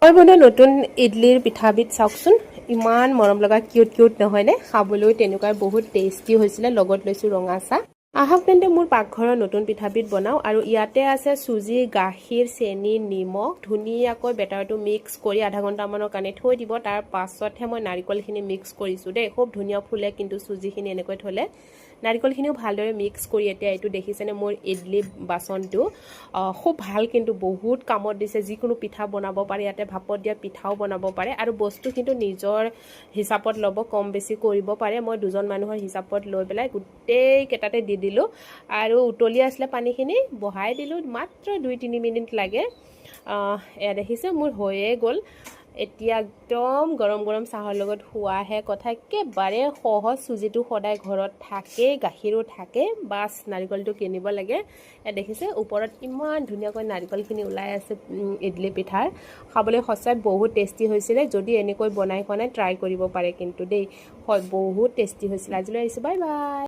মই বনোৱা নতুন ইডলিৰ পিঠাবিধ চাওকচোন। ইমান মৰম লগা, কিউট কিউট নহয়নে? খাবলৈও তেনেকুৱাই বহুত টেষ্টি হৈছিলে। লগত লৈছোঁ ৰঙা চাহ। আহক তেন্তে, মোৰ পাকঘৰৰ নতুন পিঠাবিধ বনাওঁ। আৰু ইয়াতে আছে চুজি, গাখীৰ, চেনি, নিমখ। ধুনীয়াকৈ বেটাৰটো মিক্স কৰি আধা ঘণ্টামানৰ কাৰণে থৈ দিব। তাৰ পাছতহে মই নাৰিকলখিনি মিক্স কৰিছোঁ দেই। খুব ধুনীয়া ফুলে কিন্তু চুজিখিনি এনেকৈ থ'লে। নাৰিকলখিনিও ভালদৰে মিক্স কৰি এতিয়া এইটো দেখিছেনে মোৰ ইডলি বাচনটো? খুব ভাল কিন্তু, বহুত কামত দিছে। যিকোনো পিঠা বনাব পাৰে ইয়াতে, ভাপত দিয়া পিঠাও বনাব পাৰে। আৰু বস্তু কিন্তু নিজৰ হিচাপত ল'ব, কম বেছি কৰিব পাৰে। মই দুজন মানুহৰ হিচাপত লৈ পেলাই গোটেইকেইটাতে দি দিলোঁ। আৰু উতলি আছিলে পানীখিনি, বহাই দিলোঁ। মাত্ৰ 2-3 মিনিট লাগে। এয়া দেখিছে, মোৰ হৈয়ে গ'ল। এতিয়া একদম গৰম গৰম চাহৰ লগত খোৱাহে কথা। একেবাৰে সহজ। চুজিটো সদায় ঘৰত থাকেই, গাখীৰো থাকে, বাছ নাৰিকলটো কিনিব লাগে। ইয়াত দেখিছে, ওপৰত ইমান ধুনীয়াকৈ নাৰিকলখিনি ওলাই আছে ইডলি পিঠাৰ। খাবলৈ সঁচাই বহুত টেষ্টি হৈছিলে। যদি এনেকৈ বনাই খোৱা নাই, ট্ৰাই কৰিব পাৰে কিন্তু দেই। হয়, বহুত টেষ্টি হৈছিলে। আজিলৈ আহিছোঁ, বাই বাই।